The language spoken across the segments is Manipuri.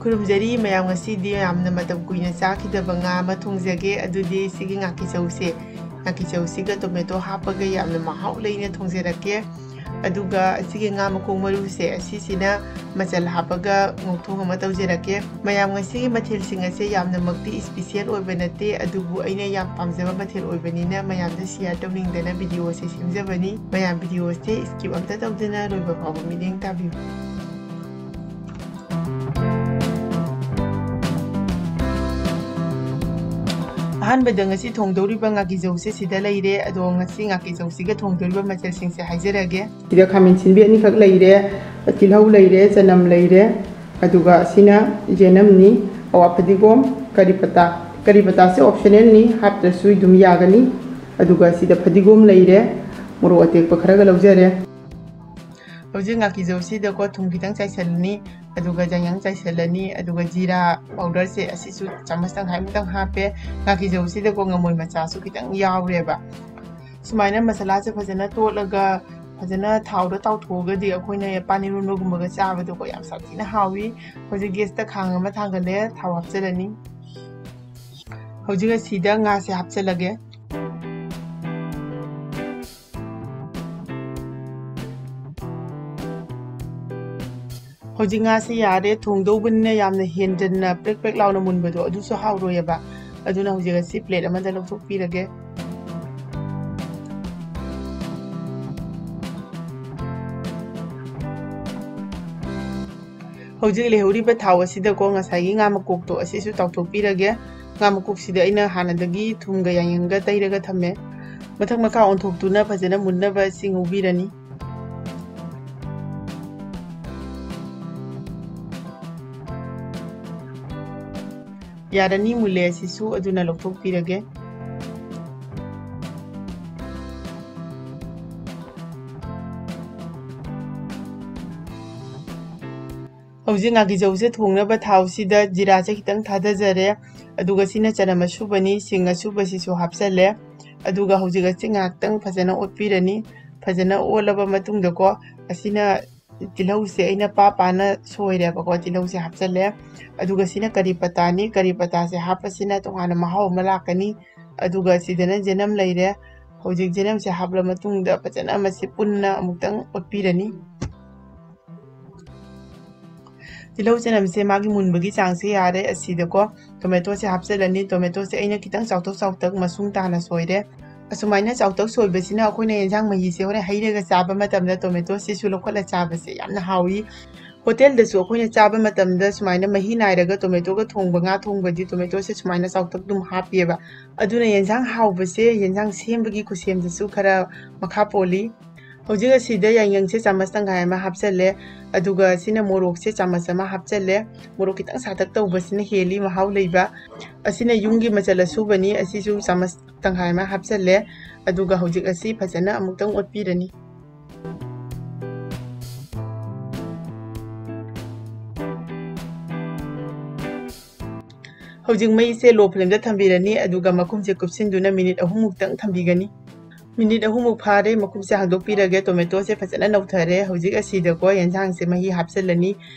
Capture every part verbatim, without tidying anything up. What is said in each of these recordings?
ꯈꯨꯔꯨꯝꯖꯔꯤ ꯃꯌꯥꯝ, ꯉꯁꯤꯗꯤ ꯌꯥꯝꯅ ꯃꯇꯝ ꯀꯨꯏꯅ ꯆꯥꯈꯤꯗꯕ ꯉꯥ ꯑꯃ ꯊꯣꯡꯖꯒꯦ꯫ ꯑꯗꯨꯗꯤ ꯁꯤꯒꯤ ꯉꯥꯀꯤꯆꯧꯁꯦ, ꯉꯥꯀꯤꯆꯧꯁꯤꯒ tomato ꯍꯥꯞꯄꯒ ꯌꯥꯝꯅ ꯃꯍꯥꯎ ꯂꯩꯅ ꯊꯣꯡꯖꯔꯛꯀꯦ꯫ ꯑꯗꯨꯒ ꯑꯁꯤꯒꯤ ꯉꯥ ꯃꯈꯣꯡ ꯃꯔꯨꯁꯦ ꯑꯁꯤꯁꯤꯅ ꯃꯆꯜ ꯍꯥꯞꯄꯒ ꯉꯧꯊꯣꯡ ꯑꯃ ꯇꯧꯖꯔꯛꯀꯦ꯫ ꯃꯌꯥꯝ, ꯉꯁꯤꯒꯤ ꯃꯊꯦꯜꯁꯤꯡ ꯑꯁꯦ ꯌꯥꯝꯅꯃꯛꯇꯤ special ꯑꯣꯏꯕ ꯅꯠꯇꯦ, ꯑꯗꯨꯕꯨ ꯑꯩꯅ ꯌꯥꯝ ꯄꯥꯝꯖꯕ ꯃꯊꯦꯜ ꯑꯣꯏꯕꯅꯤꯅ ꯃꯌꯥꯝꯗ share ꯇꯧꯅꯤꯡꯗꯅ video ꯑꯁꯦ ꯁꯦꯝꯖꯕꯅꯤ꯫ ꯃꯌꯥꯝ, video ꯑꯁꯦ skip ꯑꯝꯇ ꯇꯧꯗꯅ ꯂꯣꯏꯕ ꯐꯥꯎꯕ ꯃꯤꯠꯌꯦꯡ ꯇꯥꯕꯤꯌꯨ꯫ ꯑꯍꯥꯟꯕꯗ ꯉꯁꯤ ꯊꯣꯡꯗꯧꯔꯤꯕ ꯉꯥꯀꯤꯖꯧꯁꯦ ꯁꯤꯗ ꯂꯩꯔꯦ꯫ ꯑꯗꯣ ꯉꯁꯤ ꯉꯥꯀꯤꯖꯧꯁꯤꯒ ꯊꯣꯡꯗꯧꯔꯤꯕ ꯃꯊꯦꯜꯁꯤꯡꯁꯦ ꯍꯥꯏꯖꯔꯛꯑꯒꯦ꯫ ꯁꯤꯗ ꯈꯥꯃꯦꯟ ꯑꯁꯤꯟꯕꯤ ꯑꯅꯤꯈꯛ ꯂꯩꯔꯦ, ꯇꯤꯜꯍꯧ ꯂꯩꯔꯦ, ꯆꯅꯝ ꯂꯩꯔꯦ, ꯑꯗꯨꯒ ꯑꯁꯤꯅ ꯌꯦꯅꯝꯅꯤ, ꯑꯋꯥ ꯐꯗꯤꯒꯣꯝ, ꯀꯔꯤ ꯄꯇꯥ꯫ ꯀꯔꯤ ꯄꯇꯥꯁꯦ optionalꯅꯤ, ꯍꯥꯞꯇ꯭ꯔꯁꯨ ꯑꯗꯨꯝ ꯌꯥꯒꯅꯤ꯫ ꯑꯗꯨꯒ ꯁꯤꯗ ꯐꯗꯤꯒꯣꯝ ꯂꯩꯔꯦ, ꯃꯣꯔꯣꯛ ꯑꯇꯦꯛꯄ ꯈꯔꯒ ꯂꯧꯖꯔꯦ꯫ ꯍꯧꯖꯤꯛ ꯉꯥꯀꯤꯖꯧꯁꯤꯗꯀꯣ ꯊꯨꯝ ꯈꯤꯇꯪ ꯆꯥꯏꯁꯤꯜꯂꯅꯤ, ꯑꯗꯨꯒ ꯌꯥꯏꯉꯪ ꯆꯥꯏꯁꯤꯜꯂꯅꯤ, ꯑꯗꯨꯒ ꯖꯤꯔꯥ powderꯁꯦ ꯑꯁꯤꯁꯨ ꯆꯥꯃꯁ ꯇꯪꯈꯥꯏꯃꯨꯛꯇꯪ ꯍꯥꯞꯄꯦ꯫ ꯉꯥꯀꯤꯖꯧꯁꯤꯗꯀꯣ ꯉꯃꯣꯏ ꯃꯆꯥꯁꯨ ꯈꯤꯇꯪ ꯌꯥꯎꯔꯦꯕ꯫ ꯁꯨꯃꯥꯏꯅ ꯃꯁꯥꯂꯥꯁꯦ ꯐꯖꯅ ꯇꯣꯠꯂꯒ ꯐꯖꯅ ꯊꯥꯎꯗ ꯇꯥꯎꯊꯣꯛꯑꯒꯗꯤ ꯑꯩꯈꯣꯏꯅ ꯄꯥꯟ ꯏꯔꯣꯟꯕꯒꯨꯝꯕꯒ ꯆꯥꯕꯗꯀꯣ ꯌꯥꯝ ꯁꯥꯊꯤꯅ ꯍꯥꯎꯏ꯫ ꯍꯧꯖꯤꯛ gasꯇ ꯈꯥꯡ ꯑꯃ ꯊꯥꯡꯒꯠꯂꯦ, ꯊꯥꯎ ꯍꯥꯞꯆꯤꯜꯂꯅꯤ꯫ ꯍꯧꯖꯤꯛ ꯑꯁꯤꯗ ꯉꯥꯁꯦ ꯍꯥꯞꯆꯤꯜꯂꯒꯦ꯫ ꯍꯧꯖꯤꯛ ꯉꯥꯁꯦ ꯌꯥꯔꯦ, ꯊꯣꯡꯗꯧꯕꯅꯤꯅ ꯌꯥꯝꯅ ꯍꯦꯟꯖꯟꯅ ꯄ꯭ꯔꯦꯛ ꯄ꯭ꯔꯦꯛ ꯂꯥꯎꯅ ꯃꯨꯟꯕꯗꯣ ꯑꯗꯨꯁꯨ ꯍꯥꯎꯔꯣꯏꯑꯕ꯫ ꯑꯗꯨꯅ ꯍꯧꯖꯤꯛ ꯑꯁꯤ plate ꯑꯃꯗ ꯂꯧꯊꯣꯛꯄꯤꯔꯒꯦ꯫ ꯍꯧꯖꯤꯛ ꯂꯩꯍꯧꯔꯤꯕ ꯊꯥꯎ ꯑꯁꯤꯗꯀꯣ ꯉꯁꯥꯏꯒꯤ ꯉꯥ ꯃꯀꯣꯛꯇꯣ ꯑꯁꯤꯁꯨ ꯇꯥꯎꯊꯣꯛꯄꯤꯔꯒꯦ꯫ ꯉꯥ ꯃꯀꯣꯛꯁꯤꯗ ꯑꯩꯅ ꯍꯥꯟꯅꯗꯒꯤ ꯊꯨꯝꯒ ꯌꯥꯏꯉꯪꯒ ꯇꯩꯔꯒ ꯊꯝꯃꯦ꯫ ꯃꯊꯛ ꯃꯈꯥ ꯑꯣꯟꯊꯣꯛꯇꯨꯅ ꯐꯖꯅ ꯃꯨꯟꯅꯕ ꯏꯁꯤꯡ ꯍꯩꯕꯤꯔꯅꯤ꯫ ꯌꯥꯔꯅꯤ, ꯃꯨꯜꯂꯦ ꯑꯁꯤꯁꯨ, ꯑꯗꯨꯅ ꯂꯧꯊꯣꯛꯄꯤꯔꯒꯦ꯫ ꯍꯧꯖꯤꯛ ꯉꯥꯀꯤꯖꯧꯁꯦ ꯊꯣꯡꯅꯕ ꯊꯥꯎꯁꯤꯗ ꯖꯤꯔꯥꯁꯦ ꯈꯤꯇꯪ ꯊꯥꯗꯖꯔꯦ, ꯑꯗꯨꯒ ꯁꯤꯅ ꯆꯅꯝ ꯑꯁꯨꯕꯅꯤ, ꯁꯤꯡ ꯑꯁꯨꯕꯁꯤꯁꯨ ꯍꯥꯞꯆꯜꯂꯦ꯫ ꯑꯗꯨꯒ ꯍꯧꯖꯤꯛ ꯑꯁꯤ ꯉꯥꯏꯍꯥꯛꯇꯪ ꯐꯖꯅ ꯑꯣꯠꯄꯤꯔꯅꯤ꯫ ꯐꯖꯅ ꯑꯣꯠꯂꯕ ꯃꯇꯨꯡꯗꯀꯣ, ꯑꯁꯤꯅ ꯇꯤꯜꯍꯧꯁꯦ ꯑꯩꯅ ꯄꯥ ꯄꯥꯅ ꯁꯣꯏꯔꯦꯕꯀꯣ꯫ ꯇꯤꯜꯍꯧꯁꯦ ꯍꯥꯞꯆꯜꯂꯦ꯫ ꯑꯗꯨꯒ ꯁꯤꯅ ꯀꯔꯤ ꯄꯇꯥꯅꯤ꯫ ꯀꯔꯤ ꯄꯇꯥꯁꯦ ꯍꯥꯞꯄꯁꯤꯅ ꯇꯣꯉꯥꯟꯅ ꯃꯍꯥꯎ ꯑꯃ ꯂꯥꯛꯀꯅꯤ꯫ ꯑꯗꯨꯒ ꯁꯤꯗꯅ ꯖꯦꯅꯝ ꯂꯩꯔꯦ꯫ ꯍꯧꯖꯤꯛ ꯖꯦꯅꯝꯁꯦ ꯍꯥꯞꯂ ꯃꯇꯨꯡꯗ ꯐꯖꯅ ꯃꯁꯤ ꯄꯨꯟꯅ ꯑꯃꯨꯛꯇꯪ ꯑꯣꯠꯄꯤꯔꯅꯤ꯫ ꯇꯤꯜꯍꯧ ꯆꯅꯝꯁꯦ ꯃꯥꯒꯤ ꯃꯨꯟꯕꯒꯤ ꯆꯥꯡꯁꯦ ꯌꯥꯔꯦ꯫ ꯑꯁꯤꯗꯀꯣ ꯇꯣꯃꯦꯇꯣꯁꯦ ꯍꯥꯞꯆꯤꯜꯂꯅꯤ꯫ ꯇꯣꯃꯦꯇꯣꯁꯦ ꯑꯩꯅ ꯈꯤꯇꯪ ꯆꯥꯎꯇꯛ ꯆꯥꯎꯇꯛ ꯃꯁꯨꯡ ꯇꯥꯅ ꯁꯣꯏꯔꯦ꯫ ꯑꯁꯨꯃꯥꯏꯅ ꯆꯥꯎꯇꯛ ꯁꯣꯏꯕꯁꯤꯅ ꯑꯩꯈꯣꯏꯅ ꯌꯦꯟꯁꯥꯡ ꯃꯍꯤꯁꯦ ꯍꯣꯔꯦꯟ ꯍꯩꯔꯒ ꯆꯥꯕ ꯃꯇꯝꯗ ꯇꯣꯃꯦꯇꯣꯁꯤꯁꯨ ꯂꯧꯈꯠꯂ ꯆꯥꯕꯁꯦ ꯌꯥꯝꯅ ꯍꯥꯎꯏ꯫ ꯍꯣꯇꯦꯜꯗꯁꯨ ꯑꯩꯈꯣꯏꯅ ꯆꯥꯕ ꯃꯇꯝꯗ ꯁꯨꯃꯥꯏꯅ ꯃꯍꯤ ꯅꯥꯏꯔꯒ ꯇꯣꯃꯦꯇꯣꯒ ꯊꯣꯡꯕ, ꯉꯥ ꯊꯣꯡꯕꯗꯤ ꯇꯣꯃꯦꯇꯣꯁꯦ ꯁꯨꯃꯥꯏꯅ ꯆꯥꯎꯇꯛ ꯑꯗꯨꯝ ꯍꯥꯞꯄꯤꯑꯕ꯫ ꯑꯗꯨꯅ ꯌꯦꯟꯁꯥꯡ ꯍꯥꯎꯕꯁꯦ ꯌꯦꯟꯁꯥꯡ ꯁꯦꯝꯕꯒꯤ ꯈꯨꯠꯁꯦꯝꯗꯁꯨ ꯈꯔ ꯃꯈꯥ ꯄꯣꯜꯂꯤ꯫ ꯍꯧꯖꯤꯛ ꯑꯁꯤꯗ ꯌꯥꯏꯉꯪꯁꯦ ꯆꯥꯃꯁ ꯇꯪꯈꯥꯏ ꯑꯃ ꯍꯥꯞꯆꯜꯂꯦ꯫ ꯑꯗꯨꯒ ꯁꯤꯅ ꯃꯣꯔꯣꯛꯁꯦ ꯆꯥꯃꯁ ꯑꯃ ꯍꯥꯞꯆꯜꯂꯦ꯫ ꯃꯣꯔꯣꯛ ꯈꯤꯇꯪ ꯁꯥꯇꯛ ꯇꯧꯕꯁꯤꯅ ꯍꯦꯜꯂꯤ ꯃꯍꯥꯎ ꯂꯩꯕ꯫ ꯑꯁꯤꯅ ꯌꯨꯝꯒꯤ ꯃꯆꯜ ꯑꯁꯨꯕꯅꯤ꯫ ꯑꯁꯤꯁꯨ ꯆꯥꯃꯁ ꯇꯪꯈꯥꯏ ꯑꯃ ꯍꯥꯞꯆꯜꯂꯦ꯫ ꯑꯗꯨꯒ ꯍꯧꯖꯤꯛ ꯑꯁꯤ ꯐꯖꯅ ꯑꯃꯨꯛꯇꯪ ꯑꯣꯠꯄꯤꯔꯅꯤ꯫ ꯍꯧꯖꯤꯛ ꯃꯩꯁꯦ low flameꯗ ꯊꯝꯕꯤꯔꯅꯤ꯫ ꯑꯗꯨꯒ ꯃꯈꯨꯝꯁꯦ ꯀꯨꯞꯁꯤꯟꯗꯨꯅ ꯃꯤꯅꯤꯠ ꯑꯍꯨꯝꯃꯨꯛꯇꯪ ꯊꯝꯕꯤꯒꯅꯤ꯫ ꯃꯤꯅꯤꯠ ꯑꯍꯨꯝꯃꯨꯛ ꯐꯥꯔꯦ꯫ ꯃꯈꯨꯝꯁꯦ ꯍꯥꯡꯗꯣꯛꯄꯤꯔꯒꯦ꯫ ꯇꯣꯃꯦꯇꯣꯁꯦ ꯐꯖꯅ ꯅꯧꯊꯔꯦ꯫ ꯍꯧꯖꯤꯛ ꯑꯁꯤꯗꯀꯣ ꯌꯦꯟꯁꯥꯡꯁꯦ ꯃꯍꯤ ꯍꯥꯞꯆꯤꯜꯂꯅꯤ꯫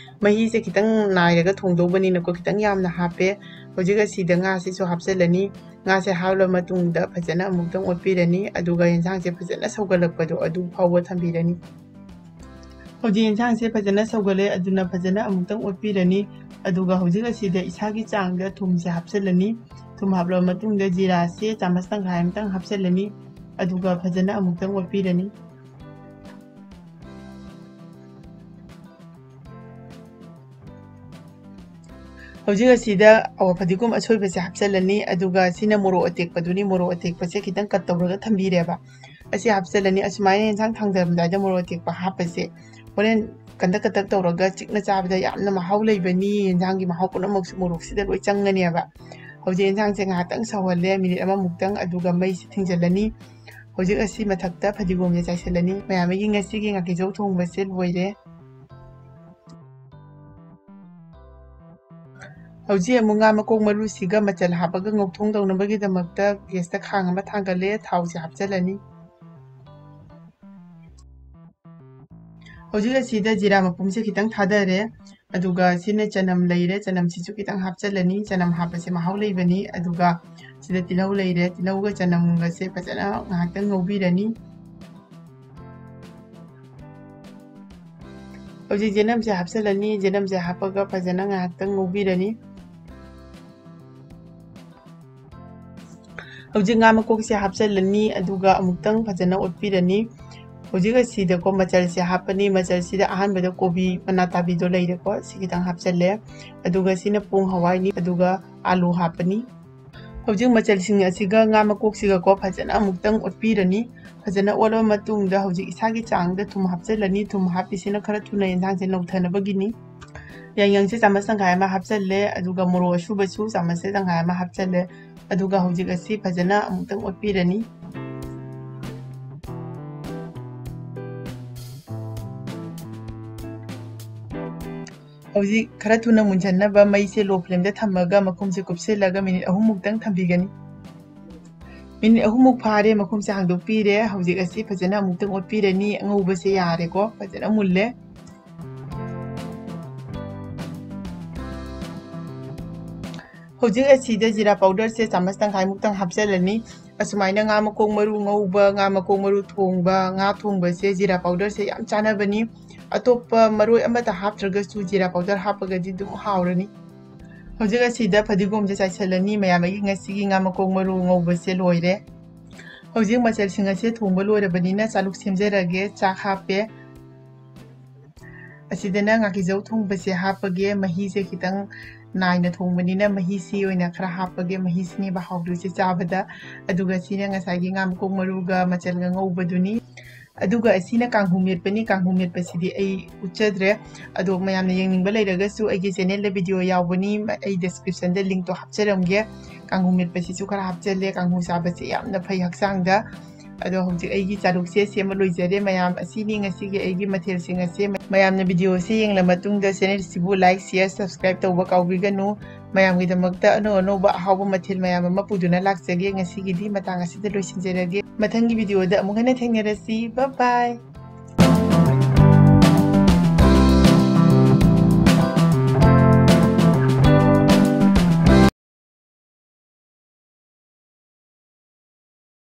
ꯃꯍꯤꯁꯦ ꯈꯤꯇꯪ ꯅꯥꯏꯔꯒ ꯊꯣꯡꯗꯧꯕꯅꯤꯅꯀꯣ ꯈꯤꯇꯪ ꯌꯥꯝꯅ ꯍꯥꯞꯄꯦ꯫ ꯍꯧꯖꯤꯛ ꯑꯁꯤꯗ ꯉꯥꯁꯤꯁꯨ ꯍꯥꯞꯆꯤꯜꯂꯅꯤ꯫ ꯉꯥꯁꯦ ꯍꯥꯞꯂ ꯃꯇꯨꯡꯗ ꯐꯖꯅ ꯑꯃꯨꯛꯇꯪ ꯑꯣꯠꯄꯤꯔꯅꯤ꯫ ꯑꯗꯨꯒ ꯌꯦꯟꯁꯥꯡꯁꯦ ꯐꯖꯅ ꯁꯧꯒꯠꯂꯛꯄꯗꯣ ꯑꯗꯨ ꯐꯥꯎꯕ ꯊꯝꯕꯤꯔꯅꯤ꯫ ꯍꯧꯖꯤꯛ ꯌꯦꯟꯁꯥꯡꯁꯦ ꯐꯖꯅ ꯁꯧꯒꯠꯂꯦ꯫ ꯑꯗꯨꯅ ꯐꯖꯅ ꯑꯃꯨꯛꯇꯪ ꯑꯣꯠꯄꯤꯔꯅꯤ꯫ ꯑꯗꯨꯒ ꯍꯧꯖꯤꯛ ꯑꯁꯤꯗ ꯏꯁꯥꯒꯤ ꯆꯥꯡꯗ ꯊꯨꯝꯁꯦ ꯍꯥꯞꯆꯤꯜꯂꯅꯤ꯫ ꯊꯨꯝ ꯍꯥꯞꯂꯕ ꯃꯇꯨꯡꯗ ꯖꯤꯔꯥꯁꯦ ꯆꯥꯃꯁ ꯇꯪꯈꯥꯏ ꯑꯃꯇꯪ ꯍꯥꯞꯆꯤꯜꯂꯅꯤ꯫ ꯑꯗꯨꯒ ꯐꯖꯅ ꯑꯃꯨꯛꯇꯪ ꯑꯣꯠꯄꯤꯔꯅꯤ꯫ ꯍꯧꯖꯤꯛ ꯑꯁꯤꯗ ꯑꯋꯥ ꯐꯗꯤꯒꯣꯝ ꯑꯁꯣꯏꯕꯁꯦ ꯍꯥꯞꯆꯤꯜꯂꯅꯤ꯫ ꯑꯗꯨꯒ ꯁꯤꯅ ꯃꯣꯔꯣꯛ ꯑꯇꯦꯛꯄꯗꯨꯅꯤ꯫ ꯃꯣꯔꯣꯛ ꯑꯇꯦꯛꯄꯁꯦ ꯈꯤꯇꯪ cut ꯇꯧꯔꯒ ꯊꯝꯕꯤꯔꯦꯕ꯫ ꯑꯁꯤ ꯍꯥꯞꯆꯤꯜꯂꯅꯤ꯫ ꯑꯁꯨꯃꯥꯏꯅ ꯌꯦꯟꯁꯥꯡ ꯊꯥꯡꯗꯔꯝꯗꯥꯏꯗ ꯃꯣꯔꯣꯛ ꯑꯇꯦꯛꯄ ꯍꯥꯞꯄꯁꯦ ꯍꯣꯔꯦꯟ ꯀꯟꯗꯛ ꯀꯟꯗꯛ ꯇꯧꯔꯒ ꯆꯤꯛꯅ ꯆꯥꯕꯗ ꯌꯥꯝꯅ ꯃꯍꯥꯎ ꯂꯩꯕꯅꯤ꯫ ꯌꯦꯟꯁꯥꯡꯒꯤ ꯃꯍꯥꯎ ꯄꯨꯝꯅꯃꯛꯁꯦ ꯃꯣꯔꯣꯛꯁꯤꯗ ꯂꯣꯏ ꯆꯪꯒꯅꯦꯕ꯫ ꯍꯧꯖꯤꯛ ꯌꯦꯟꯁꯥꯡꯁꯦ ꯉꯥꯏꯍꯥꯛꯇꯪ ꯁꯧꯍꯜꯂꯦ, ꯃꯤꯅꯤꯠ ꯑꯃꯃꯨꯛꯇꯪ, ꯑꯗꯨꯒ ꯃꯩꯁꯦ ꯊꯤꯡꯖꯤꯜꯂꯅꯤ꯫ ꯍꯧꯖꯤꯛ ꯑꯁꯤ ꯃꯊꯛꯇ ꯐꯗꯤꯒꯣꯝꯁꯦ ꯆꯥꯏꯁꯤꯜꯂꯅꯤ꯫ ꯃꯌꯥꯝ ꯑꯩꯒꯤ ꯉꯁꯤꯒꯤ ꯉꯥꯀꯤꯖꯧ ꯊꯣꯡꯕꯁꯦ ꯂꯣꯏꯔꯦ꯫ ꯍꯧꯖꯤꯛ ꯑꯃꯨꯛ ꯉꯥ ꯃꯀꯣꯛ ꯃꯔꯨꯁꯤꯒ ꯃꯆꯜ ꯍꯥꯞꯄꯒ ꯉꯧꯊꯣꯡ ꯇꯧꯅꯕꯒꯤꯗꯃꯛꯇ gas ꯇ ꯈꯥꯡ ꯑꯃ ꯊꯥꯡꯒꯠꯂꯦ, ꯊꯥꯎꯁꯦ ꯍꯥꯞꯆꯤꯜꯂꯅꯤ꯫ ꯍꯧꯖꯤꯛ ꯑꯁꯤꯗ ꯖꯤꯔꯥ ꯃꯄꯨꯝꯁꯦ ꯈꯤꯇꯪ ꯊꯥꯗꯔꯦ꯫ ꯑꯗꯨꯒ ꯁꯤꯅ ꯆꯅꯝ ꯂꯩꯔꯦ, ꯆꯅꯝꯁꯤꯁꯨ ꯈꯤꯇꯪ ꯍꯥꯞꯆꯤꯜꯂꯅꯤ꯫ ꯆꯅꯝ ꯍꯥꯞꯄꯁꯦ ꯃꯍꯥꯎ ꯂꯩꯕꯅꯤ꯫ ꯑꯗꯨꯒ ꯁꯤꯗ ꯇꯤꯜꯍꯧ ꯂꯩꯔꯦ, ꯇꯤꯜꯍꯧꯒ ꯆꯅꯝꯒꯁꯦ ꯐꯖꯅ ꯉꯥꯏꯍꯥꯛꯇꯪ ꯉꯧꯕꯤꯔꯅꯤ꯫ ꯍꯧꯖꯤꯛ ꯌꯦꯅꯝꯁꯦ ꯍꯥꯞꯆꯤꯜꯂꯅꯤ꯫ ꯌꯦꯅꯝꯁꯦ ꯍꯥꯞꯄꯒ ꯐꯖꯅ ꯉꯥꯏꯍꯥꯛꯇꯪ ꯉꯧꯕꯤꯔꯅꯤ꯫ ꯍꯧꯖꯤꯛ ꯉꯥ ꯃꯀꯣꯛꯁꯦ ꯍꯥꯞꯆꯤꯜꯂꯅꯤ, ꯑꯗꯨꯒ ꯑꯃꯨꯛꯇꯪ ꯐꯖꯅ ꯑꯣꯠꯄꯤꯔꯅꯤ꯫ ꯍꯧꯖꯤꯛ ꯑꯁꯤꯗꯀꯣ ꯃꯆꯜꯁꯦ ꯍꯥꯞꯄꯅꯤ꯫ ꯃꯆꯜꯁꯤꯗ ꯑꯍꯥꯟꯕꯗ ꯀꯣꯕꯤ ꯃꯅꯥ ꯇꯥꯕꯤꯗꯣ ꯂꯩꯔꯦꯀꯣ, ꯁꯤ ꯈꯤꯇꯪ ꯍꯥꯞꯆꯜꯂꯦ꯫ ꯑꯗꯨꯒ ꯁꯤꯅ ꯄꯣꯡ ꯍꯋꯥꯏꯅꯤ, ꯑꯗꯨꯒ ꯑꯥꯂꯨ ꯍꯥꯞꯄꯅꯤ꯫ ꯍꯧꯖꯤꯛ ꯃꯆꯜꯁꯤꯡ ꯑꯁꯤꯒ ꯉꯥ ꯃꯀꯣꯛꯁꯤꯒꯀꯣ ꯐꯖꯅ ꯑꯃꯨꯛꯇꯪ ꯑꯣꯠꯄꯤꯔꯅꯤ꯫ ꯐꯖꯅ ꯑꯣꯠꯂꯕ ꯃꯇꯨꯡꯗ ꯍꯧꯖꯤꯛ ꯏꯁꯥꯒꯤ ꯆꯥꯡꯗ ꯊꯨꯝ ꯍꯥꯞꯆꯤꯜꯂꯅꯤ꯫ ꯊꯨꯝ ꯍꯥꯞꯄꯤꯁꯤꯅ ꯈꯔ ꯊꯨꯅ ꯌꯦꯟꯁꯥꯡꯁꯦ ꯅꯧꯊꯅꯕꯒꯤꯅꯤ꯫ ꯌꯥꯏꯉꯪꯁꯦ ꯆꯥꯃꯁ ꯇꯪꯈꯥꯏ ꯑꯃ ꯍꯥꯞꯆꯜꯂꯦ, ꯑꯗꯨꯒ ꯃꯣꯔꯣꯛ ꯑꯁꯨꯕꯁꯨ ꯆꯥꯃꯁꯁꯦ ꯇꯪꯈꯥꯏ ꯑꯃ ꯍꯥꯞꯆꯜꯂꯦ꯫ ꯑꯗꯨꯒ ꯍꯧꯖꯤꯛ ꯑꯁꯤ ꯐꯖꯅ ꯑꯃꯨꯛꯇꯪ ꯑꯣꯠꯄꯤꯔꯅꯤ꯫ ꯍꯧꯖꯤꯛ ꯈꯔ ꯊꯨꯅ ꯃꯨꯟꯁꯟꯅꯕ ꯃꯩꯁꯦ low flameꯗ ꯊꯝꯃꯒ ꯃꯈꯨꯝꯁꯦ ꯀꯨꯞꯁꯤꯜꯂꯒ minute ꯑꯍꯨꯝꯃꯨꯛꯇꯪ ꯊꯝꯕꯤꯒꯅꯤ꯫ Minute ꯑꯍꯨꯝꯃꯨꯛ ꯐꯥꯔꯦ, ꯃꯈꯨꯝꯁꯦ ꯍꯥꯡꯗꯣꯛꯄꯤꯔꯦ꯫ ꯍꯧꯖꯤꯛ ꯑꯁꯤ ꯐꯖꯅ ꯑꯃꯨꯛꯇꯪ ꯑꯣꯠꯄꯤꯔꯅꯤ꯫ ꯑꯉꯧꯕꯁꯦ ꯌꯥꯔꯦꯀꯣ, ꯐꯖꯅ ꯃꯨꯜꯂꯦ꯫ ꯍꯧꯖꯤꯛ ꯑꯁꯤꯗ ꯖꯤꯔꯥ powderꯁꯦ ꯆꯥꯃꯁ ꯇꯪꯈꯥꯏꯃꯨꯛꯇꯪ ꯍꯥꯞꯆꯤꯜꯂꯅꯤ꯫ ꯑꯁꯨꯃꯥꯏꯅ ꯉꯥ ꯃꯀꯣꯛ ꯃꯔꯨ ꯉꯧꯕ, ꯉꯥ ꯃꯀꯣꯛ ꯃꯔꯨ ꯊꯣꯡꯕ, ꯉꯥ ꯊꯣꯡꯕꯁꯦ ꯖꯤꯔꯥ powderꯁꯦ ꯌꯥꯝ ꯆꯥꯅꯕꯅꯤ꯫ ꯑꯇꯣꯞꯄ ꯃꯔꯣꯏ ꯑꯃꯠꯇ ꯍꯥꯞꯇ꯭ꯔꯒꯁꯨ ꯖꯤꯔꯥ powder ꯍꯥꯞꯄꯒꯗꯤ ꯑꯗꯨꯝ ꯍꯥꯎꯔꯅꯤ꯫ ꯍꯧꯖꯤꯛ ꯑꯁꯤꯗ ꯐꯗꯤꯒꯣꯝꯁꯦ ꯆꯥꯏꯁꯤꯜꯂꯅꯤ꯫ ꯃꯌꯥꯝ, ꯑꯩꯒꯤ ꯉꯁꯤꯒꯤ ꯉꯥ ꯃꯀꯣꯛ ꯃꯔꯨ ꯉꯧꯕꯁꯦ ꯂꯣꯏꯔꯦ꯫ ꯍꯧꯖꯤꯛ ꯃꯆꯜꯁꯤꯡ ꯑꯁꯦ ꯊꯣꯡꯕ ꯂꯣꯏꯔꯕꯅꯤꯅ ꯆꯥꯂꯨꯛ ꯁꯦꯝꯖꯔꯒꯦ꯫ ꯆꯥꯛ ꯍꯥꯞꯄꯦ꯫ ꯑꯁꯤꯗꯅ ꯉꯥꯀꯤꯖꯧ ꯊꯣꯡꯕꯁꯦ ꯍꯥꯞꯄꯒꯦ꯫ ꯃꯍꯤꯁꯦ ꯈꯤꯇꯪ ꯅꯥꯏꯅ ꯊꯣꯡꯕꯅꯤꯅ ꯃꯍꯤꯁꯤ ꯑꯣꯏꯅ ꯈꯔ ꯍꯥꯞꯄꯒꯦ꯫ ꯃꯍꯤꯁꯤꯅꯦꯕ ꯍꯥꯎꯗꯣꯏꯁꯦ ꯆꯥꯕꯗ꯫ ꯑꯗꯨꯒ ꯁꯤꯅ ꯉꯁꯥꯏꯒꯤ ꯉꯥ ꯃꯀꯣꯛ ꯃꯔꯨꯒ ꯃꯆꯜꯒ ꯉꯧꯕꯗꯨꯅꯤ꯫ ꯑꯗꯨꯒ ꯑꯁꯤꯅ ꯀꯥꯡꯍꯧ ꯃꯦꯠꯄꯅꯤ꯫ ꯀꯥꯡꯍꯧ ꯃꯦꯠꯄꯁꯤꯗꯤ ꯑꯩ ꯎꯠꯆꯗ꯭ꯔꯦ꯫ ꯑꯗꯣ ꯃꯌꯥꯝꯅ ꯌꯦꯡꯅꯤꯡꯕ ꯂꯩꯔꯒꯁꯨ ꯑꯩꯒꯤ channelꯗ video ꯌꯥꯎꯕꯅꯤ꯫ ꯑꯩ descriptionꯗ linkꯇꯣ ꯍꯥꯞꯆꯔꯝꯒꯦ꯫ ꯀꯥꯡꯍꯧ ꯃꯦꯠꯄꯁꯤꯁꯨ ꯈꯔ ꯍꯥꯞꯆꯜꯂꯦ꯫ ꯀꯥꯡꯍꯧ ꯆꯥꯕꯁꯦ ꯌꯥꯝꯅ ꯐꯩ ꯍꯛꯆꯥꯡꯗ꯫ ꯑꯗꯣ ꯍꯧꯖꯤꯛ ꯑꯩꯒꯤ ꯆꯥꯂꯨꯛꯁꯦ ꯁꯦꯝꯕ ꯂꯣꯏꯖꯔꯦ꯫ ꯃꯌꯥꯝ, ꯑꯁꯤꯅꯤ ꯉꯁꯤꯒꯤ ꯑꯩꯒꯤ ꯃꯊꯦꯜꯁꯤꯡ ꯑꯁꯦ꯫ ꯃꯌꯥꯝꯅ videoꯁꯦ ꯌꯦꯡꯂ ꯃꯇꯨꯡꯗ channelꯁꯤꯕꯨ like, share, subscribe ꯇꯧꯕ ꯀꯥꯎꯕꯤꯒꯅꯨ꯫ ꯃꯌꯥꯝꯒꯤꯗꯃꯛꯇ ꯑꯅꯧ ꯑꯅꯧꯕ ꯑꯍꯥꯎꯕ ꯃꯊꯦꯜ ꯃꯌꯥꯝ ꯑꯃ ꯄꯨꯗꯨꯅ ꯂꯥꯛꯆꯒꯦ꯫ ꯉꯁꯤꯒꯤꯗꯤ ꯃꯇꯥꯡ ꯑꯁꯤꯗ ꯂꯣꯏꯁꯤꯟꯖꯔꯒꯦ꯫ ꯃꯊꯪꯒꯤ videoꯗ ꯑꯃꯨꯛ ꯍꯟꯅ ꯊꯦꯡꯅꯔꯁꯤ꯫ Bye bye꯫